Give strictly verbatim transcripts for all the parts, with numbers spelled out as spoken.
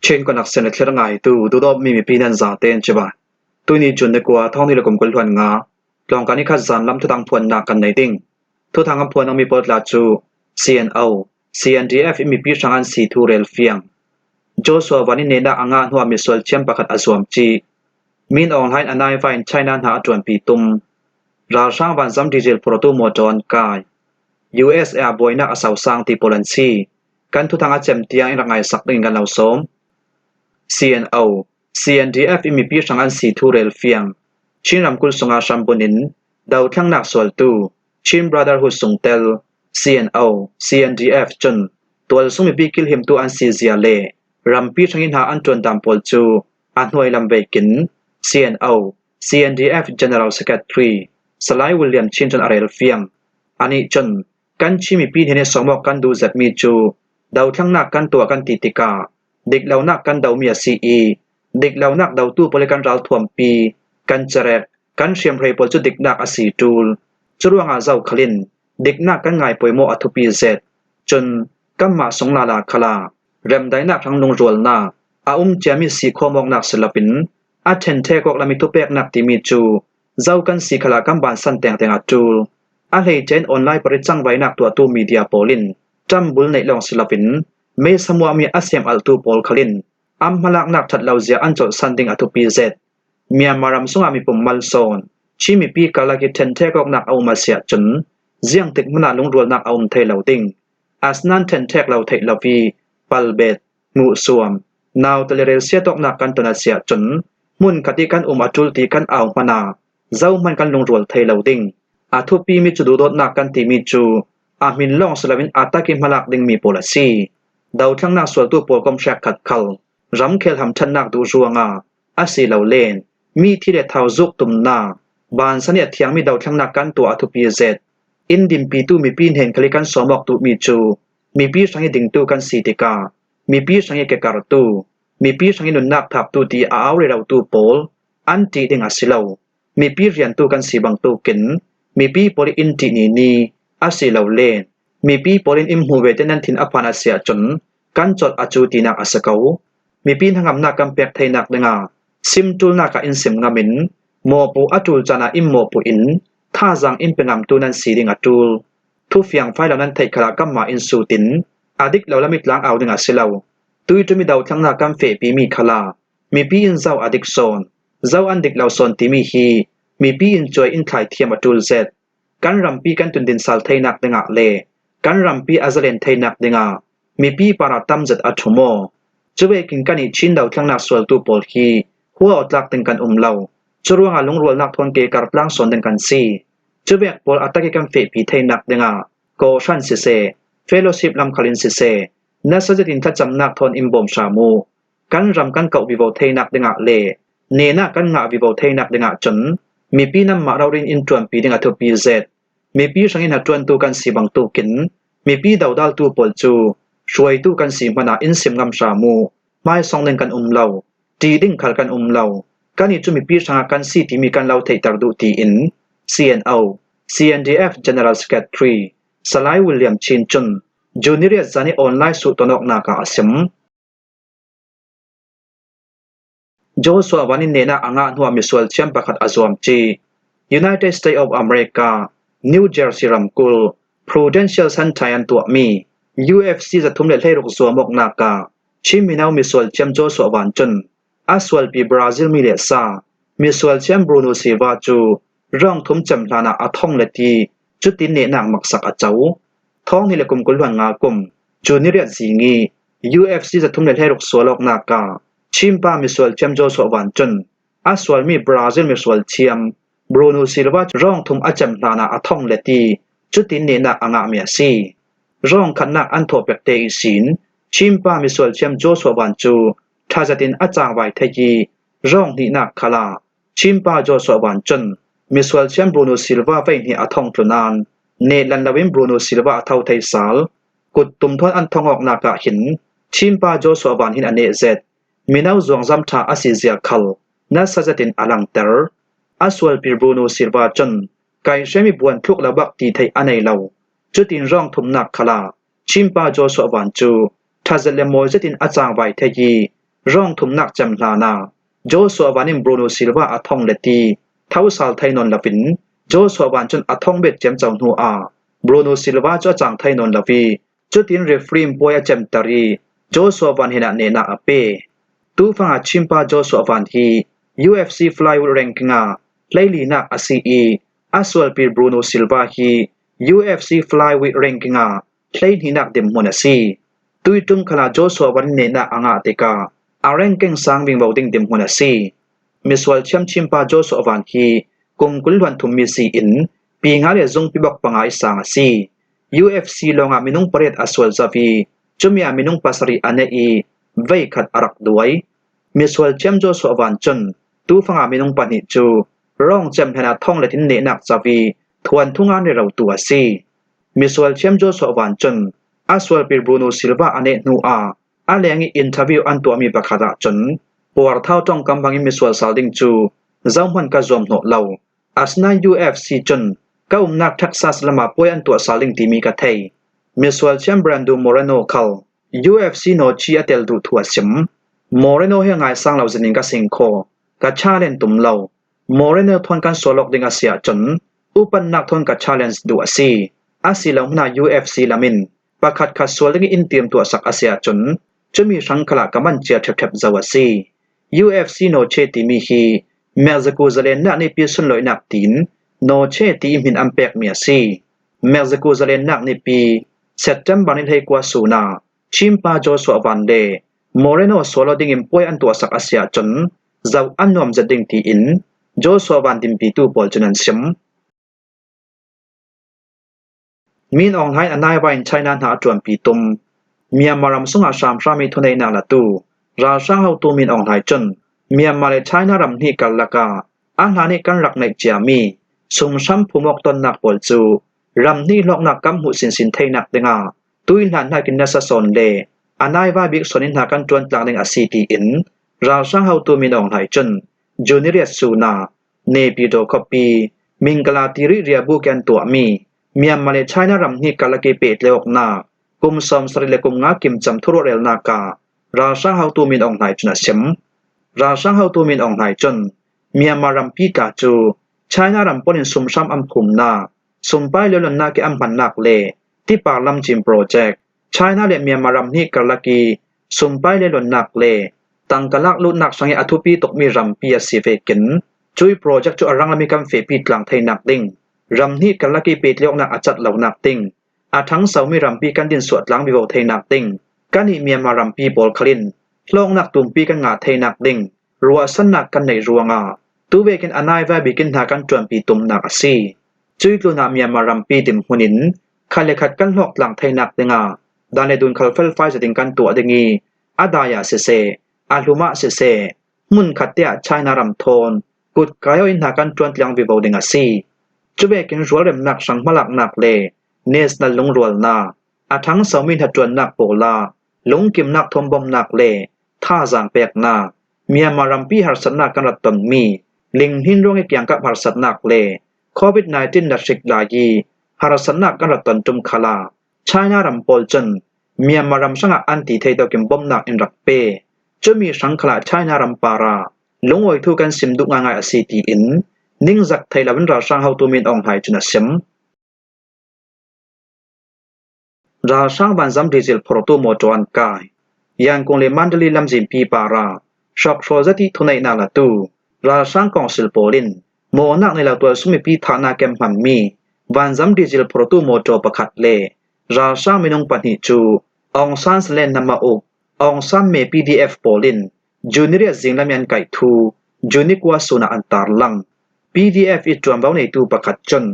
Chin Connection le thlir ngaitu, duhdawtmi mipi nan zaten cibai. Tuni June ni kua, thawng hnih le kum kul hluan nga, tlawngka ni khat zan lam thuthang phuannak kan nei ding. Thuthang a phuan awkmi pawl tla cu C N O, C N D F in mipi hrang an si thu rel fiang. Joshua Van in nehnak a ngah hnuah misual thiam pakhat a zuam cih. Min Aung Hlaing a nai vai in China hna a ṭuanpi tum. Ralhrang vanzam diesel phurtu mawṭaw an kai. U S A ah buainak a sausang ti pawl an si. Kan thuthang a cem tiang in rak ngaisak dingin kan lo sawm. C N O, C N D F in mipi hrang an si thu rel fiang. Chin ramkulh sunga hrambun in dothlengnak sualtu Chin Brotherhood sungtel C N O, C N D F cun tualsung mipi kilhimtu an si zia le rampi hrang i hna an ṭuan dan pawl cu a hnuai lam vekin C N O, C N D F General Secretary Salai William Chin cun a rel fiang. Anih cun kan Chin mipi hnen i sawm awk kan duh zetmi cu dothlengnak kan tuah kan ti tikah diklonak kan domi a si i diklonak dotu pawl i kan ralthuampi, kan cerek, kan hriamhrei pawl cu diknak a si ṭul. Curuangah zokhal in diknak kan ngai pawimawh a thupi zet. Cun kanmah sung lala khalah remdaihnak hrang lungrualnak a um ciami sihkhawm awknak si loin a ṭhenṭhek awk lam i thupeknak timi cu zo kan si khalah kan bansan tengteng a ṭul. A hleice in online parih cangvainak tuahtu media pawl in ṭambul neih lawng si loin meisa muahmi a sem alhtu pawl khal in an hmalaknak ṭhat lo zia an colhsan ding a thupi zet. Myanmar ram sungah mipum malsawn Chin mipi karlak i ṭhenṭhek awknak a um a si ahcun ziangtik hmanah lungrualnak a um thei lo ding. Asinain ṭhenṭhek lo theih lo i palbet, hmuhsuam, naute le relsiat awknak kan ton a si ahcun hmunkhat i kan um a ṭul ti kan au hmanah zohman kan lungrual thei lo ding. A thupimi cu duhdawtnak kan timi cu a hmin lawng si loin a tak i hmalak dingmi pawl a si. Dothlengnak sualtu pawl kom hrekkhat khal ramkhel hamṭhatnak duh ruangah a si lo len mi thi le thau zuk tumnak, bansan i a thiangmi dothlengnak kan tuah a thupi zet. In dinpitu mipi hnen khal i kan sawm awk duhmi cu mipi hrang i dingtu kan si tikah mipi hrang i kekartu, mipi hrang i nunnak thaptu ti a au rerotu pawl an ṭih ding a si lo. Mipi riantu kan si bangtukin mipi pawl i in ṭih ni ni a si lo le mipi pawl in in hmu ve te nan thin a phan a si ahcun kan colh a cu tinak a si ko. Mipi hnangamnak kan pek theinak dingah sim ṭulnak ah in sim ngam in mawhpuh a ṭul caan ah in mawhpuh in thazaang in pe ngamtu nan si ding a ṭul. Thufiang fai lo nan theih khalah kanmah in sut in a dik lo lam i tlang au ding a si lo. Tuiṭum i dothlengnak kan fehpimi khalah mipi in zo a dik sawn, zo an dik lo sawn timi hi mipi in cuai in thlaithiam a ṭul zet. Kan rampi kan tundin sal theinak dingah le kan rampi a zalen theinak dingah mipi parah tam zet a ṭhum aw. Cuvekin kan i Chin dothlengnak sualtu pawl hi hua aw tlak ding kan um lo. Curuangah lungrualnak thawn ke kartlang sawn ding kan si. Cuvek pawl a tak i kan fehpi theinak dingah kawhhran siseh, fellowship lam khal in siseh, nasa zetin thlacamnak thawn in bawm hram uh. Kan ram kan kauh vivo theinak dingah le nehnak kan ngah vivo theinak dingah cun mipi nanmah rori in in ṭuanpi ding a thupi zet. Mipi hrang i hnaṭuantu kan si bangtukin mipi dodaltu pawl cu hruaitu kan si hmanah in sim ngam hram uh, hmaisawng ding kan um lo, ṭih ding khal kan um lo. Kan i cu mipi hrangah kan si timi kan lo theihter duh tiin C N O, C N D F General Secretary Salai William Chin cun June ni riat zan i online suhton awknak ah a sim. Joshua Van in nehnak a ngah hnuah misual thiam pakhat a zuam cih. United States of America, New Jersey ramkulh, Prudential Center an tuahmi U F C zathum le hleiruk zuam awknak ah Chin mino misual thiam Joshua Van cun a sualpi Brazil mi le sa misual thiam Bruno Silva cu rawng thum cem hlanah a thong le ti, cutin nehnak maksak a co. Thawng hnih le kum kul hluan nga kum, June ni riat zing i U F C zathum le hleiruk sual awknak ah Chin pa misual thiam Joshua Van cun a sualmi Brazil misual thiam Bruno Silva cu rawng thum a cem hlanah a thong le ti, cutin nehnak a ngahmi a si. Rawng khatnak an thawh pek te ihsin Chin pa misual thiam Joshua Van cu ṭha zetin a cangvai thei i rawng hnihnak khalah Chin pa Joshua Van cun misual thiam Bruno Silva vei hnih a thong tlu nain nehlan loin Bruno Silva a tho thei sal. Kut tum thawn an thong awknak ah hin Chin pa Joshua Van hin a neh zet. Mino zuangzam ṭha a si zia khal nasa zetin a langter. A sualpi Bruno Silva cun kaihhriam i buan thluk lo bak ti theih a nei lo. Cutin rawng thumnak khalah Chin pa Joshua Van cu ṭha zet le mawi zetin a cangvai thei i rawng thumnak cem hlan a, Joshua Van in Bruno Silva a thong let i thosal thei nawn lovin, Joshua Van cun a thong bet ciamco hnu a, Bruno Silva cu a cang thei nawn lo i, cutin referee in puai a cemter i, Joshua Van hnenah nehnak a pe. Tufang a Chin pa Joshua Van hi U F C flyweight ranking ah hleilinak a si i, a sualpi Bruno Silva hi U F C flyweight ranking ah hleihnihnak dinhmun a si. Tuiṭum khalah Joshua Van in nehnak a ngah tikah a ranking sang vingvo ding dinhmun a si. Misual thiam Chin pa Joshua Van hi kum kul hluan thummi si in, pi nga le zungpi bok panga i sang a si. U F C lawngah minung pariat a sual zo i, cumi ah minung pasarih a neh i, veikhat a rak duai. Misual thiam Joshua Van cun tufang ah minung pahnih cu rawng cem hlan a thong let in nehnak co i, thuanthu ngan rerotu a si. Misual thiam Joshua Van cun a sualpi Bruno Silva a neh hnu ah a leng i interview an tuahmi pakhat ah cun, puarthau ṭongkam hmangin misual sal ding cu zohman ka zuam hnawh lo. Asinain U F C cun ka umnak Texas lamah puai an tuah sal ding timi ka thei. Misual thiam Brando Moreno khal U F C nawtci a tel duh thu a sim. Moreno hi a ngaisang lo zin in ka singkhaw, ka challenge tum lo. Moreno thawn kan sual awk ding a si ahcun, upatnak thawn ka challenge duh a si. A si lo hmanh ah U F C lam in pakhat khat sual ding in timtuahsak a si ahcun, cumi hrang khalah ka man cia ṭhepṭhep zo a si. U F C Noche timi hi Mexico zalennak nipi sunlawinak tiin Noche ti i hmin an pekmi a si. Mexico zalennak nipi September ni hleikua sun ah Chin pa Joshua Van le Moreno sual aw dingin puai an tuahsak a si ahcun, zoh an nuam zet ding tiin Joshua Van dinpitu pawl cun an sim. Min Aung Hlaing a naivai in China hna a ṭuanpi tum. Myanmar ram sungah hramhram i thuneihnak latu ralhrang hotu Min Aung Hlaing cun Myanmar le China ram hnih karlak ah a hlan ih kan rak neih ciami sumhram phum awk tonnak pawl cu ram hnih hlawknak kan hmuh sinsin theinak dingah tuihlan hnakin nasa sawn le a naivai bik sawn in hna kan ṭuan tlang ding a si tiin ralhrang hotu Min Aung Hlaing cun June ni riat sun ah Naypyidaw khuapi Mingala Tiri riabu kan tuahmi Myanmar le China ram hnih karlak i pehtlaih awknak kum sawmsarih le kum nga kimcam thuruahrialnak ah ralhrang hotu Min Aung Hlaing cun a sim. Ralhrang hotu Min Aung Hlaing cun Myanmar rampi tla cu China ram pawl in sumhram an phumnak, sumpai lelonnak i an hmannak le tipar lamcin project, China le Myanmar ram hnih karlak i sumpai lelonnak le tangka lak luhnak hrang i a thupi tukmi rampi a si vekin, cui project cu a ranglam i kan fehpi tlang theinak ding, ram hnih karlak i pehtlaih awknak a cat lonak ding, a ṭhangsomi rampi kan dinsuah tlang vivo theinak ding, kan i Myanmar rampi pawl khal in hlawknak tumpi kan ngah theinak ding ruahsannak kan neih ruangah tuvekin a naivai bikin hna kan ṭuanpi tumnak a si. Cui tlunah Myanmar rampi dinhmun in khat le khat kan hlawk tlang theinak dingah dan le dun khal felfai zetin kan tuah ding i, a dai ah siseh, a hlum ah siseh, hmunkhat te ah China ram thawn kutkai aw in hna kan ṭuan tlang vivo ding a si. Cuvekin rualremnak hrang hmalaknak le national lungrualnak, a ṭhangsomi hnaṭuannak pawl ah lungkimnak thawn bawmhnak le thazaang peknak, Myanmar rampi harsatnak kan rak tonmi linghnin ruang i kiangkap harsatnak le covid nineteen nat hrik lai i harsatnak kan rak ton ṭum khal ah China ram pawl cun Myanmar ram hrangah an ti thei deuh in bawmhnak in rak pe. Cumi hrang khalah China ram parah lungawi thu kan sim duh ngaingai a si tiin ningzak thei loin ralhrang hotu Min Aung Hlaing cun a sim. Ralhrang vanzam diesel phurtu mawṭaw an kai. Yangon le Mandalay lamzinpi parah hrawkhrawl zet i thuneihnak latu ralhrang kawngsil pawl in mawhnak nei lo tualsung mipi thahnak in hmanmi vanzam diesel phurtu mawṭaw pakhat le ralhrang minung pahnih cu Aung San Suu Kyi le Namma uk Aung San Me P D F pawl in June ni riat zinglam i an kaih thu June ni kua sun ah an tarlang. P D F i ṭuanvo neitu pakhat cun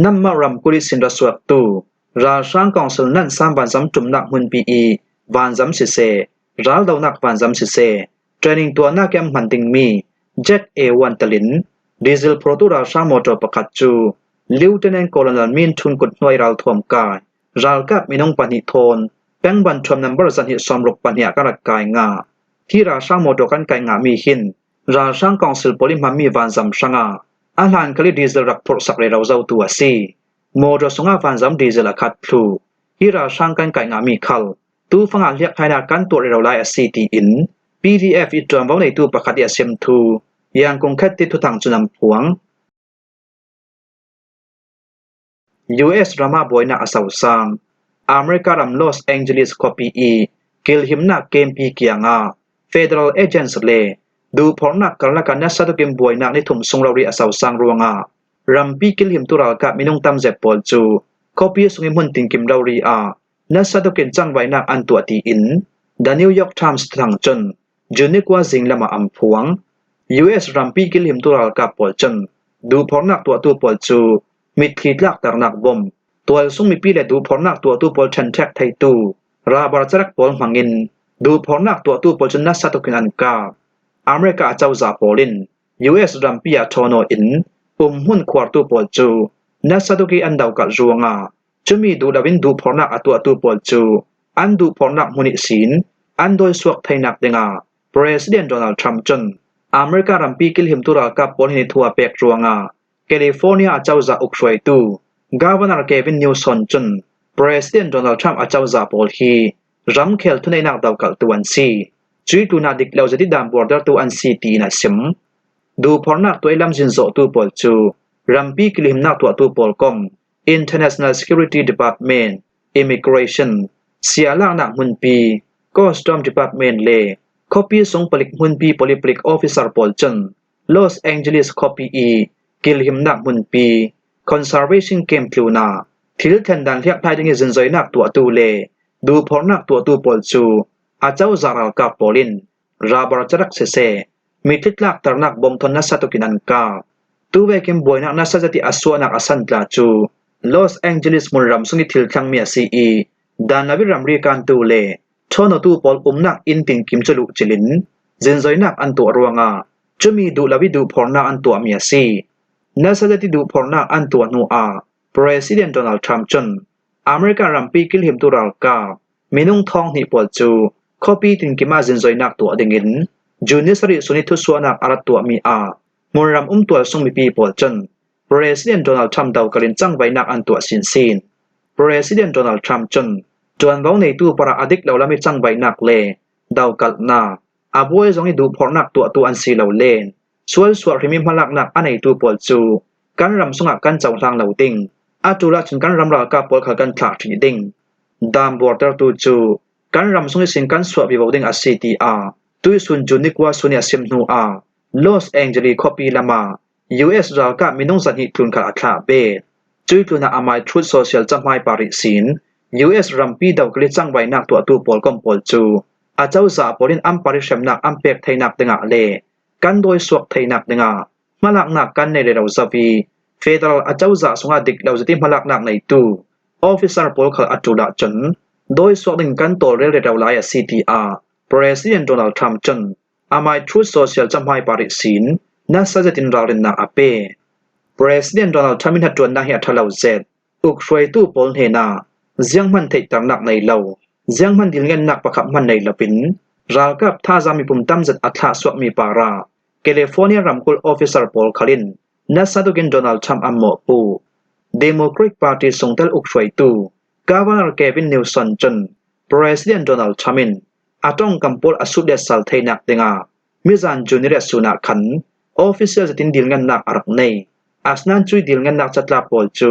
Namma ramkulh i sin ra suaktu ralhrang kawngsil nan san vanzam ṭumnak hmunpi i vanzam siseh, raldonak vanzam siseh, training tuahnak i an hman dingmi Jet A one telin diesel phurtu ralhrang mawṭaw pakhat cu Lieutenant Colonel Min Thun kut hnuai ralthuam kai ralkap minung pahnih thawn peng van thuam nambar zahnih sawmruk pahnih ah kan rak kai ngah. Hi ralhrang mawṭaw kan kai ngahmi hin ralhrang kawngsil pawl i hmanmi vanzam hrangah a hlan khal i diesel rak phurhsak rero zotu a si. Mawṭaw sungah vanzam diesel a khat thluh. Hi ralhrang kan kai ngahmi khal tufangah hliakhainak kan tuah rero lai a si, tiin PDF i ṭuanvo neitu pakhat i a sim thu Yangon Khatti Thuthang chun an phuang. US rama buainak a sosang. America ram Los Angeles khuapi i kilhimnak kempi kiangah federal agents le duhphorhnak karlak a nasa tukin buainak ni thum sung rori a sosang ruangah rampi kilhimtu ralkap minung tamzet pawl cu khuapi sungin hmun tinkim rori ah nasa tukin cangvainak an tuah, tiin The New York Times thuthang cun June ni kua zinglam ah an phuang. US rampi kilhimtu ralkap pawl cun duhphorhnak tuahtu pawl cu mitthli tlakternak bom, tualsung mipi le duhphorhnak tuahtu pawl ṭhenṭhek theitu rubber carak pawl hmangin duhphorhnak tuahtu pawl cun nasa tukin an kap. America acozah pawl in US rampi ah ṭhawn aw in umhmun khuartu pawl cu nasa tukin an dokalh ruangah cumi duh loin duhphorhnak a tuahtu pawl cu an duhphorhnak hmun ihsin an dawisuak theinak dingah President Donald Trump cun America rampi kilhimtu ralkap pawl hin thu a pek ruangah California acozah ukhruaitu Governor Gavin Newsom cun President Donald Trump acozah pawl hi ramkhel thuneihnak dokalhtu an si. Cuih tlunah dik lo zet ih daan buartertu an si, tiin a sim. Duhphorhnak tuah ih lamzin zawhtu pawl cu rampi kilhimnak tuahtu pawl kom International Security Department, Immigration, sialaknak hmunpi, Custom Department le khuapi sung palik hmunpi pawlipalik officer pawl cun Los Angeles khuapi i kilhimnak hmunpi, conservation camp tlunah thil thlen daan hliakhlai ding i zinzoinak tuahtu le duhphorhnak tuahtu pawl cu acozah ralkap pawl in rubber carak siseh, mitthli tlakternak bom thawn nasa tukin an kap. Tuvekin buainak nasa zet ih a suahnak a san tla cu Los Angeles hmunram sung ih thil thlengmi a si ih, daan lo ih ramri kantu le ṭhawn awtu pawl umnak inn tinkim cu luhcil in zinzoinak an tuah ruangah cumi duh lo ih duhphorhnak an tuahmi a si. Nasa zet ih duhphorhnak an tuah hnuah President Donald Trump cun America rampi kilhimtu ralkap minung thawng hnih pawl cu khuapi tinkim ah zinzoinak tuah dingin June ni sarih sun ih thusuahnak a rak tuahmi ah hmunram um tualsung mipi pawl cun President Donald Trump dokalh in cangvainak an tuah sinsin. President Donald Trump cun ṭuanvo neitu parah a dik lo lam ih cangvainak le dokalhnak, a buai zong ih duhphorhnak tuahtu an si lo len sualsuah hrim ih hmalaknak a neitu pawl cu kan ram sungah kan cohlang lo ding, a ṭul ahcun kan ram ralkap pawl khal kan thlah ṭhih ding, daan buartertu cu kan ram sung ihsin kan suah vivo ding a si, tiah tuihsun June ni kua sun ih a sim hnuah Los Angeles khuapi lamah US ralkap minung zahnih tlun khal a thlah bet. Cuih tlunah amai Truth Social cahmai par ihsin US rampi dokalh ih cangvainak tuahtu pawl kom pawl cu acozah pawl in an par ih hremnak an pek theinak dingah le kan dawisuak theinak dingah hmalaknak kan nei rero zo ih federal acozah sungah dik lo zet ih hmalaknak neitu officer pawl khal a ṭul ahcun dawisuak ding kan tawlrel rero lai a si, tiah President Donald Trump cun amai Truth Social cahmai par ihsin nasa zetin ralrinnak a pe. President Donald Trump in hnaṭuannak hi a ṭha lo zet. Ukhruaitu pawl hnenah zianghman theihternak nei lo, zianghman dilngennak pakhat hman nei loin ralkap thazaang mipum tamzet a thlahsuakmi parah California ramkulh officer pawl khal in nasa tukin Donald Trump an mawhpuh. Democratic Party sungtel ukhruaitu Governor Gavin Newsom cun President Donald Trump in a ṭongkam pawl a sut le sal theinak dingah mizan June ni riat sun ah khan official zetin dilngennak a rak nei. Asinain cuih dilngennak catlap pawl cu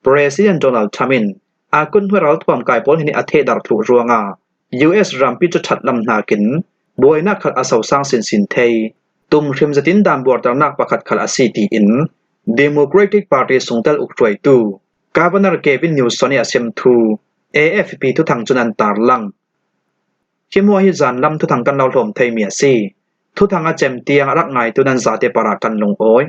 President Donald Trump in a kut hnuai ralthuam kai pawl hnenih a thehdarh thluh ruangah US rampi cu ṭhat lam hnakin buainak khal a sosang sinsin thei, tumhrim zetin daan buarternak pakhat khal a si, tiin Democratic Party sungtel ukhruaitu Governor Gavin Newsom ih a sim thu AFP thuthang cun an tarlang. Hi hmuah hi zanlam thuthang kan lo hlawm theimi a si. Thuthang a cem tiang a rak ngaitu nan zate parah kan lungawi.